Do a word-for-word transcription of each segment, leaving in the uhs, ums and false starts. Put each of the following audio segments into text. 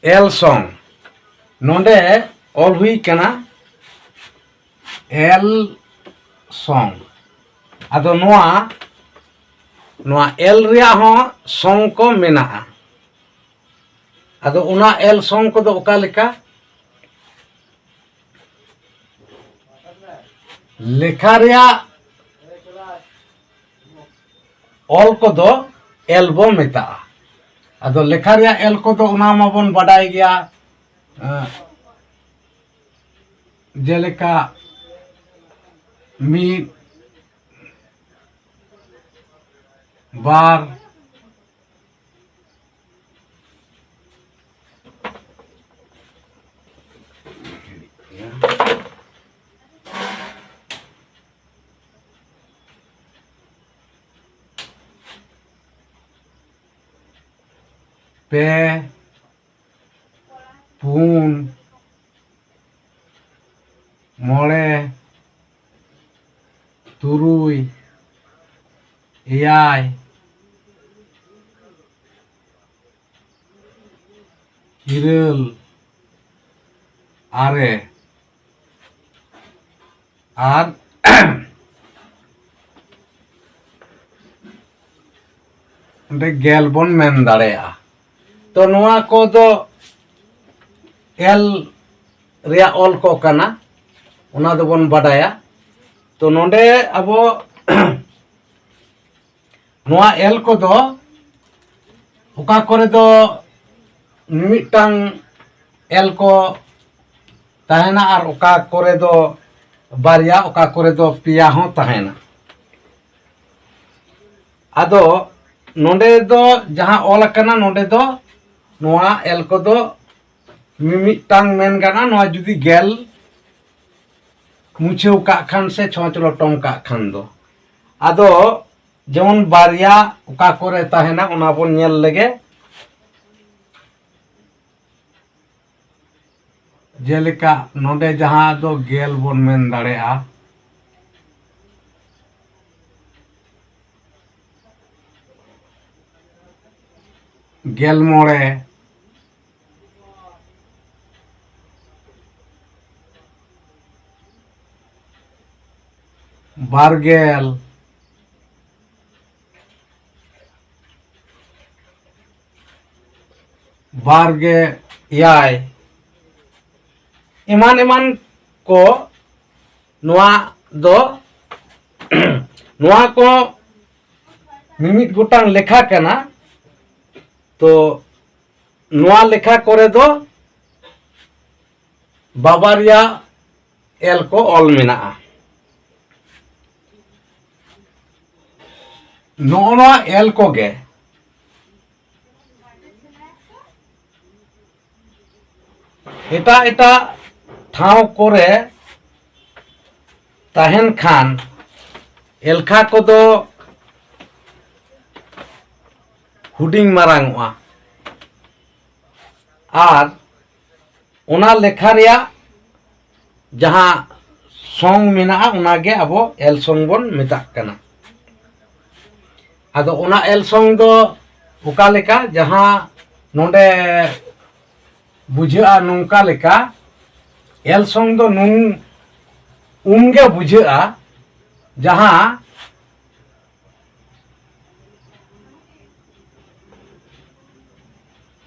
L ᱥᱚᱝ᱾ ᱱᱚᱰᱮ ᱚᱞ ᱦᱩᱭ ᱠᱟᱱᱟ ᱮᱞ ᱥᱚᱝ᱾ ᱟᱫᱚ ᱱᱚᱣᱟ, ᱱᱚᱣᱟ ᱮᱞ ᱨᱮᱭᱟᱜ ᱦᱚᱸ ᱥᱚᱝ ᱠᱚ ᱢᱮᱱᱟᱜᱼᱟ᱾ ᱟᱫᱚ ᱚᱱᱟ ᱮᱞ ᱥᱚᱝ ᱠᱚᱫᱚ ᱚᱠᱟ ᱞᱮᱠᱟ? ᱞᱮᱠᱷᱟ ᱨᱮᱭᱟᱜ ᱚᱞ ᱠᱚᱫᱚ ᱮᱞ ᱵᱚ ᱢᱮᱛᱟᱜᱼᱟ᱾ ᱟᱫᱚ ᱞᱮᱠᱷᱟ ᱨᱮᱭᱟᱜ ᱮᱞ ᱠᱚᱫᱚ ᱚᱱᱟ ᱢᱟᱵᱚᱱ ᱵᱟᱰᱟᱭ ᱜᱮᱭᱟ, ᱮᱸ, ᱡᱮᱞᱮᱠᱟ ᱢᱤᱫ, ᱵᱟᱨ, ᱯᱮ, ᱯᱩᱱ, ᱢᱚᱬᱮ, ᱛᱩᱨᱩᱭ, ᱮᱭᱟᱭ, ᱤᱨᱟᱹᱞ, ᱟᱨᱮ, ᱟᱨ ᱚᱸᱰᱮ ᱜᱮᱞ ᱵᱚᱱ ᱢᱮᱱ ᱫᱟᱲᱮᱭᱟᱜᱼᱟ᱾ ᱛᱚ ᱱᱚᱣᱟ ᱠᱚᱫᱚ ᱮᱞ ᱨᱮᱭᱟᱜ ᱚᱞ ᱠᱚ ᱠᱟᱱᱟ, ᱚᱱᱟ ᱫᱚᱵᱚᱱ ᱵᱟᱰᱟᱭᱟ᱾ ᱛᱚ ᱱᱚᱰᱮ ᱟᱵᱚ ᱱᱚᱣᱟ ᱮᱞ ᱠᱚᱫᱚ ᱚᱠᱟ ᱠᱚᱨᱮ ᱫᱚ ᱢᱤᱢᱤᱫᱴᱟᱝ ᱮᱞ ᱠᱚ ᱛᱟᱦᱮᱱᱟ ᱟᱨ ᱚᱠᱟ ᱠᱚᱨᱮ ᱫᱚ ᱵᱟᱨᱭᱟ, ᱚᱠᱟ ᱠᱚᱨᱮ ᱫᱚ ᱯᱮᱭᱟ ᱦᱚᱸ ᱛᱟᱦᱮᱱᱟ᱾ ᱟᱫᱚ ᱱᱚᱰᱮ ᱫᱚ ᱡᱟᱦᱟᱸ ᱚᱞ ᱟᱠᱟᱱᱟ, ᱱᱚᱰᱮ ᱫᱚ ᱱᱚᱣᱟ ᱮᱞ ᱠᱚᱫᱚ ᱢᱤᱢᱤᱫᱴᱟᱝ ᱢᱮᱱ ᱜᱟᱱᱚᱜᱼᱟ, ᱱᱚᱣᱟ ᱡᱩᱫᱤ ᱜᱮᱞ ᱢᱩᱪᱷᱟᱹᱣ ᱠᱟᱜ ᱠᱷᱟᱱ ᱥᱮ ᱪᱷᱚᱸᱪ ᱞᱚᱴᱚᱢ ᱠᱟᱜ ᱠᱷᱟᱱ ᱫᱚ᱾ ᱟᱫᱚ ᱡᱮᱢᱚᱱ ᱵᱟᱨᱭᱟ ᱚᱠᱟ ᱠᱚᱨᱮ ᱛᱟᱦᱮᱱᱟ, ᱚᱱᱟ ᱵᱚᱱ ᱧᱮᱞ ᱞᱮᱜᱮ᱾ ᱡᱮᱞᱮᱠᱟ ᱱᱚᱰᱮ ᱡᱟᱦᱟᱸ ᱫᱚ ᱜᱮᱞ ᱵᱚᱱ ᱢᱮᱱ ᱫᱟᱲᱮᱭᱟᱜᱼᱟ, ᱜᱮᱞ ᱢᱚᱬᱮ, ᱵᱟᱨᱜᱮᱞ, ᱵᱟᱨ ᱜᱮ ᱮᱭᱟᱭ, ᱮᱢᱟᱱ ᱮᱢᱟᱱ ᱠᱚ᱾ ᱱᱚᱣᱟ ᱫᱚ ᱱᱚᱣᱟ ᱠᱚ ᱢᱤᱢᱤᱫ ᱜᱚᱴᱟᱝ ᱞᱮᱠᱷᱟ ᱠᱟᱱᱟ᱾ ᱛᱚ ᱱᱚᱣᱟ ᱞᱮᱠᱷᱟ ᱠᱚᱨᱮ ᱫᱚ ᱵᱟᱵᱟᱨᱭᱟ ᱮᱞ ᱠᱚ ᱚᱞ ᱢᱮᱱᱟᱜᱼᱟ᱾ ᱱᱚᱜᱼᱚ ᱱᱚᱣᱟ ᱮᱞ ᱠᱚᱜᱮ ᱮᱴᱟᱜ ᱮᱴᱟᱜ ᱴᱷᱟᱶ ᱠᱚᱨᱮ ᱛᱟᱦᱮᱱ ᱠᱷᱟᱱ ᱮᱞᱠᱷᱟ ᱠᱚᱫᱚ ᱦᱩᱰᱤᱧ ᱢᱟᱨᱟᱝ ᱚᱜᱼᱟ᱾ ᱟᱨ ᱚᱱᱟ ᱞᱮᱠᱷᱟ ᱨᱮᱭᱟᱜ ᱡᱟᱦᱟᱸ ᱥᱚᱝ ᱢᱮᱱᱟᱜᱼᱟ, ᱚᱱᱟᱜᱮ ᱟᱵᱚ ᱮᱞ ᱥᱚᱝ ᱵᱚᱱ ᱢᱮᱛᱟᱜ ᱠᱟᱱᱟ᱾ ᱟᱫᱚ ᱚᱱᱟ ᱮᱞ ᱥᱚᱝ ᱫᱚ ᱚᱠᱟ ᱞᱮᱠᱟ? ᱡᱟᱦᱟᱸ ᱱᱚᱰᱮ ᱵᱩᱡᱷᱟᱹᱜᱼᱟ ᱱᱚᱝᱠᱟ ᱞᱮᱠᱟ, ᱮᱞ ᱥᱚᱝ ᱫᱚ ᱱᱩᱱ ᱩᱱᱜᱮ ᱵᱩᱡᱷᱟᱹᱜᱼᱟ, ᱡᱟᱦᱟᱸ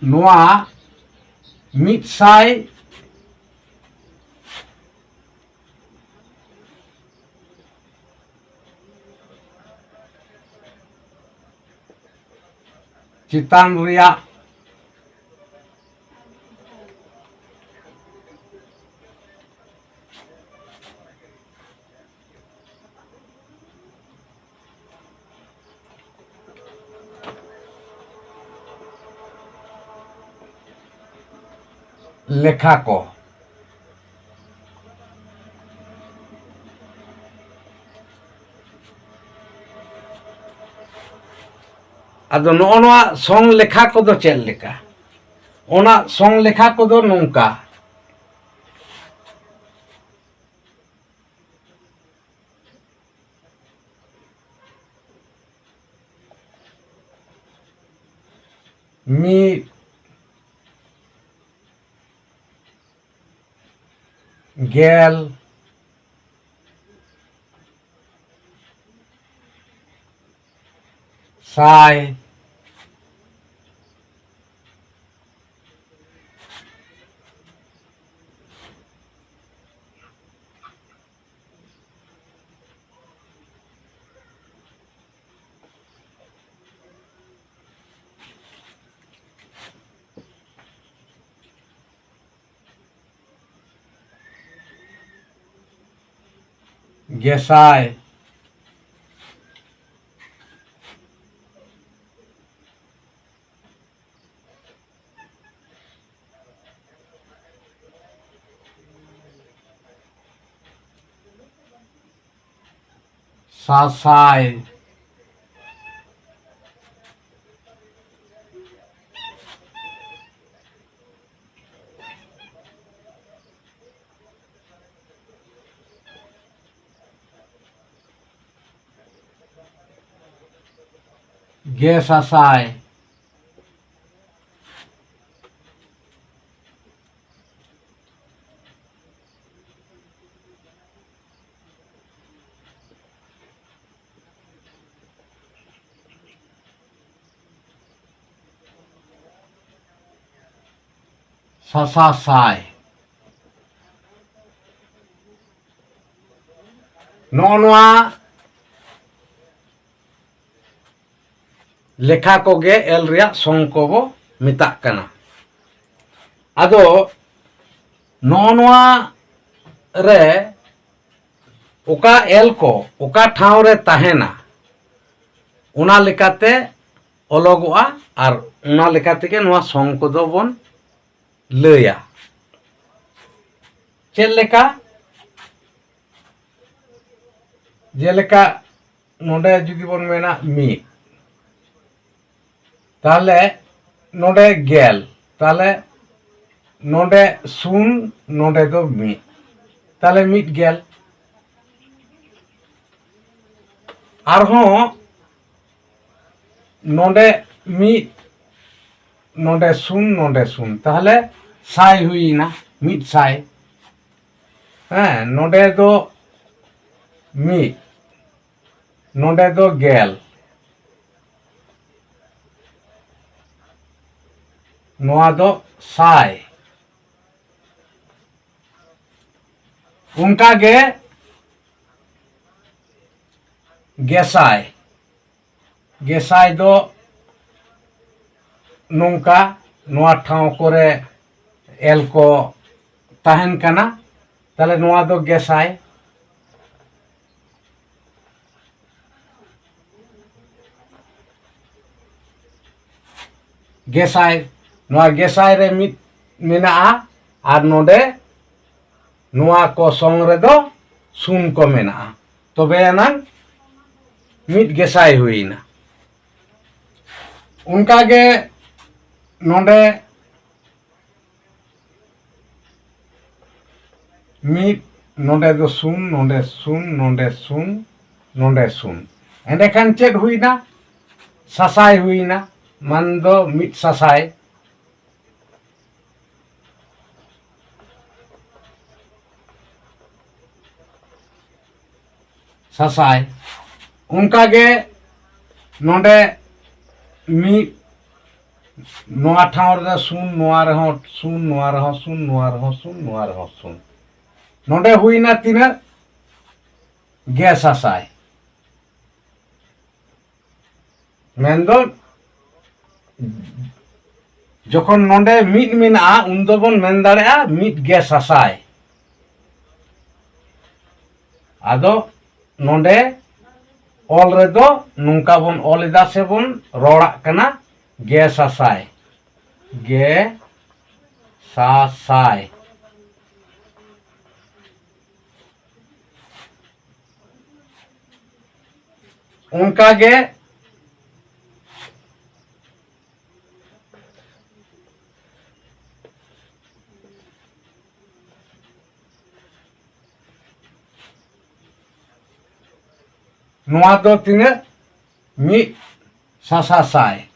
ᱱᱚᱣᱟ ᱢᱤᱫ ᱥᱟᱭ ᱪᱮᱛᱟᱱ ᱨᱮᱭᱟᱜ ᱞᱮᱠᱷᱟ ᱠᱚ᱾ ᱟᱫᱚ ᱱᱚᱜᱼᱚ ᱱᱚᱣᱟ ᱥᱚᱝ ᱞᱮᱠᱷᱟ ᱠᱚᱫᱚ ᱪᱮᱫ ᱞᱮᱠᱟ? ᱚᱱᱟ ᱥᱚᱝ ᱞᱮᱠᱷᱟ ᱠᱚᱫᱚ ᱱᱚᱝᱠᱟ᱾ ᱢᱤᱫ, ᱜᱮᱞ, ᱥᱟᱭ᱾ ᱜᱮᱥᱟᱭ᱾ ᱥᱟᱥᱟᱭ᱾ ᱜᱮᱥᱟᱥᱟᱭ᱾ ᱥᱟᱥᱟᱥᱟᱭ᱾ ᱱᱚᱜᱼᱚ ᱱᱚᱣᱟ ᱞᱮᱠᱷᱟ ᱠᱚᱜᱮ ᱮᱞ ᱨᱮᱭᱟᱜ ᱥᱚᱝ ᱠᱚᱵᱚ ᱢᱮᱛᱟᱜ ᱠᱟᱱᱟ᱾ ᱟᱫᱚ ᱱᱚᱜᱼᱚ ᱱᱚᱣᱟ ᱨᱮ ᱚᱠᱟ ᱮᱞ ᱠᱚ ᱚᱠᱟ ᱴᱷᱟᱶ ᱨᱮ ᱛᱟᱦᱮᱱᱟ, ᱚᱱᱟ ᱞᱮᱠᱟᱛᱮ ᱚᱞᱚᱜᱚᱜᱼᱟ ᱟᱨ ᱚᱱᱟ ᱞᱮᱠᱟ ᱛᱮᱜᱮ ᱱᱚᱣᱟ ᱥᱚᱝ ᱠᱚᱫᱚ ᱵᱚᱱ ᱞᱟᱹᱭᱟ᱾ ᱪᱮᱫ ᱞᱮᱠᱟ? ᱡᱮᱞᱮᱠᱟ ᱱᱚᱰᱮ ᱡᱩᱫᱤ ᱵᱚᱱ ᱢᱮᱱᱟ ᱢᱤᱫ, ᱛᱟᱦᱞᱮ ᱱᱚᱰᱮ ᱜᱮᱞ, ᱛᱟᱦᱞᱮ ᱱᱚᱰᱮ ᱥᱩᱱ, ᱱᱚᱰᱮ ᱫᱚ ᱢᱤᱫ, ᱛᱟᱦᱞᱮ ᱢᱤᱫ ᱜᱮᱞ᱾ ᱟᱨᱦᱚᱸ ᱱᱚᱰᱮ ᱢᱤᱫ, ᱱᱚᱰᱮ ᱥᱩᱱ, ᱱᱚᱰᱮ ᱥᱩᱱ, ᱛᱟᱦᱞᱮ ᱥᱟᱭ ᱦᱩᱭᱮᱱᱟ, ᱢᱤᱫ ᱥᱟᱭ᱾ ᱦᱮᱸ, ᱱᱚᱰᱮ ᱫᱚ ᱢᱤᱫ, ᱱᱚᱰᱮ ᱫᱚ ᱜᱮᱞ, ᱱᱚᱣᱟ ᱫᱚ ᱥᱟᱭ᱾ ᱚᱱᱠᱟ ᱜᱮ ᱜᱮᱥᱟᱭ᱾ ᱜᱮᱥᱟᱭ ᱫᱚ ᱱᱚᱝᱠᱟ, ᱱᱚᱣᱟ ᱴᱷᱟᱶ ᱠᱚᱨᱮ ᱮᱞ ᱠᱚ ᱛᱟᱦᱮᱱ ᱠᱟᱱᱟ, ᱛᱟᱦᱞᱮ ᱱᱚᱣᱟ ᱫᱚ ᱜᱮᱥᱟᱭ᱾ ᱜᱮᱥᱟᱭ, ᱱᱚᱣᱟ ᱜᱮᱥᱟᱭ ᱨᱮ ᱢᱤᱫ ᱢᱮᱱᱟᱜᱼᱟ, ᱟᱨ ᱱᱚᱰᱮ ᱱᱚᱣᱟ ᱠᱚ ᱥᱚᱝ ᱨᱮᱫᱚ ᱥᱩᱱ ᱠᱚ ᱢᱮᱱᱟᱜᱼᱟ, ᱛᱚᱵᱮ ᱟᱱᱟᱝ ᱢᱤᱫ ᱜᱮᱥᱟᱭ ᱦᱩᱭᱮᱱᱟ᱾ ᱚᱱᱠᱟᱜᱮ ᱱᱚᱰᱮ ᱢᱤᱫ, ᱱᱚᱰᱮ ᱫᱚ ᱥᱩᱱ, ᱱᱚᱰᱮ ᱥᱩᱱ, ᱱᱚᱰᱮ ᱥᱩᱱ, ᱱᱚᱰᱮ ᱥᱩᱱ᱾ ᱮᱸᱰᱮᱠᱷᱟᱱ ᱪᱮᱫ ᱦᱩᱭᱱᱟ? ᱥᱟᱥᱟᱭ ᱦᱩᱭᱱᱟ, ᱢᱟᱱ ᱫᱚ ᱢᱤᱫ ᱥᱟᱥᱟᱭ᱾ ᱥᱟᱥᱟᱭ᱾ ᱚᱱᱠᱟᱜᱮ ᱱᱚᱰᱮ ᱢᱤᱫ, ᱱᱚᱣᱟ ᱴᱷᱟᱶ ᱨᱮᱫᱚ ᱥᱩᱱ, ᱱᱚᱣᱟ ᱨᱮᱦᱚᱸ ᱥᱩᱱ, ᱱᱚᱣᱟ ᱨᱮᱦᱚᱸ ᱥᱩᱱ, ᱱᱚᱣᱟ ᱨᱮᱦᱚᱸ ᱥᱩᱱ, ᱱᱚᱣᱟ ᱨᱮᱦᱚᱸ ᱥᱩᱱ᱾ ᱱᱚᱰᱮ ᱦᱩᱭᱱᱟ ᱛᱤᱱᱟᱹᱜ? ᱜᱮ ᱥᱟᱥᱟᱭ᱾ ᱢᱮᱱᱫᱚ ᱡᱚᱠᱷᱚᱱ ᱱᱚᱰᱮ ᱢᱤᱫ ᱢᱮᱱᱟᱜᱼᱟ, ᱩᱱ ᱫᱚᱵᱚᱱ ᱢᱮᱱ ᱫᱟᱲᱮᱭᱟᱜᱼᱟ ᱢᱤᱫ ᱜᱮ ᱥᱟᱥᱟᱭ᱾ ᱟᱫᱚ ᱱᱚᱰᱮ ᱚᱞ ᱨᱮᱫᱚ ᱱᱚᱝᱠᱟ ᱵᱚᱱ ᱚᱞ ᱮᱫᱟ ᱥᱮ ᱵᱚᱱ ᱨᱚᱲᱟᱜ ᱠᱟᱱᱟ, ᱜᱮ ᱥᱟᱥᱟᱭ, ᱜᱮ ᱥᱟᱥᱟᱭ᱾ ᱚᱱᱠᱟ ᱜᱮ ᱱᱚᱣᱟ ᱫᱚ ᱛᱤᱱᱟᱹᱜ? ᱢᱤᱫ ᱥᱟᱥᱟᱥᱟᱭ᱾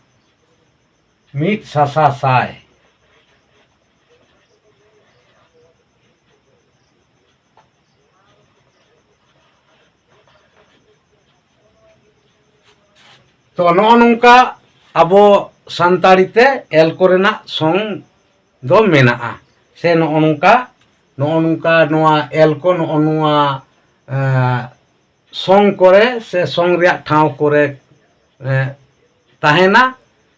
ᱢᱤᱫ ᱥᱟᱥᱟᱥᱟᱭ᱾ ᱛᱚ, ᱱᱚᱜᱼᱚ ᱱᱚᱝᱠᱟ ᱟᱵᱚ ᱥᱟᱱᱛᱟᱲᱤ ᱛᱮ ᱮᱞ ᱠᱚᱨᱮᱱᱟᱜ ᱥᱚᱝ ᱫᱚ ᱢᱮᱱᱟᱜᱼᱟ᱾ ᱥᱮ ᱱᱚᱜᱼᱚ ᱱᱚᱝᱠᱟ, ᱱᱚᱜᱼᱚ ᱱᱚᱝᱠᱟ ᱱᱚᱣᱟ ᱮᱞ ᱠᱚ ᱱᱚᱜᱼᱚ ᱱᱚᱣᱟ, ᱮᱸ, ᱥᱚᱝ ᱠᱚᱨᱮ ᱥᱮ ᱥᱚᱝ ᱨᱮᱭᱟᱜ ᱴᱷᱟᱶ ᱠᱚᱨᱮ, ᱮᱸ, ᱛᱟᱦᱮᱱᱟ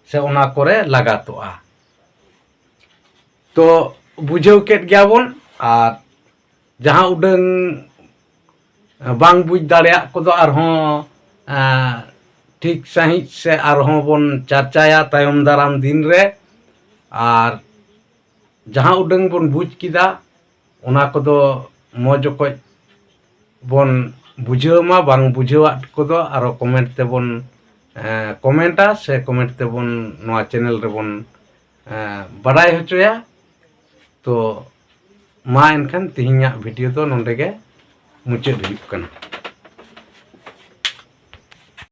ᱥᱮ ᱚᱱᱟ ᱠᱚᱨᱮ ᱞᱟᱜᱟᱛᱚᱜᱼᱟ᱾ ᱛᱚ ᱵᱩᱡᱷᱟᱹᱣ ᱠᱮᱫ ᱜᱮᱭᱟᱵᱚᱱ, ᱟᱨ ᱡᱟᱦᱟᱸ ᱩᱰᱟᱹᱝ ᱵᱟᱝ ᱵᱩᱡᱽ ᱫᱟᱲᱮᱭᱟᱜ ᱠᱚᱫᱚ ᱟᱨᱦᱚᱸ, ᱮᱸ, ᱴᱷᱤᱠ ᱥᱟᱺᱦᱤᱡ ᱥᱮ ᱟᱨᱦᱚᱸ ᱵᱚᱱ ᱪᱟᱨᱪᱟᱭᱟ ᱛᱟᱭᱚᱢ ᱫᱟᱨᱟᱢ ᱫᱤᱱ ᱨᱮ᱾ ᱟᱨ ᱡᱟᱦᱟᱸ ᱩᱰᱟᱹᱝ ᱵᱚᱱ ᱵᱩᱡᱽ ᱠᱮᱫᱟ, ᱚᱱᱟ ᱠᱚᱫᱚ ᱢᱚᱡᱽ ᱚᱠᱚᱡ ᱵᱚᱱ ᱵᱩᱡᱷᱟᱹᱣ ᱢᱟ, ᱵᱟᱝ ᱵᱩᱡᱷᱟᱹᱣᱟᱜ ᱠᱚᱫᱚ ᱟᱨᱚ ᱠᱚᱢᱮᱱᱴ ᱛᱮᱵᱚᱱ, ᱮᱸ, ᱠᱚᱢᱮᱱᱴᱟ ᱥᱮ ᱠᱚᱢᱮᱱᱴ ᱛᱮᱵᱚᱱ ᱱᱚᱣᱟ ᱪᱮᱱᱮᱞ ᱨᱮᱵᱚᱱ, ᱮᱸ, ᱵᱟᱰᱟᱭ ᱦᱚᱪᱚᱭᱟ᱾ ᱛᱚ ᱢᱟ ᱮᱱᱠᱷᱟᱱ ᱛᱮᱦᱮᱧᱟᱜ ᱵᱷᱤᱰᱤᱭᱳ ᱫᱚ ᱱᱚᱰᱮ ᱜᱮ ᱢᱩᱪᱟᱹᱫ ᱦᱩᱭᱩᱜ ᱠᱟᱱᱟ᱾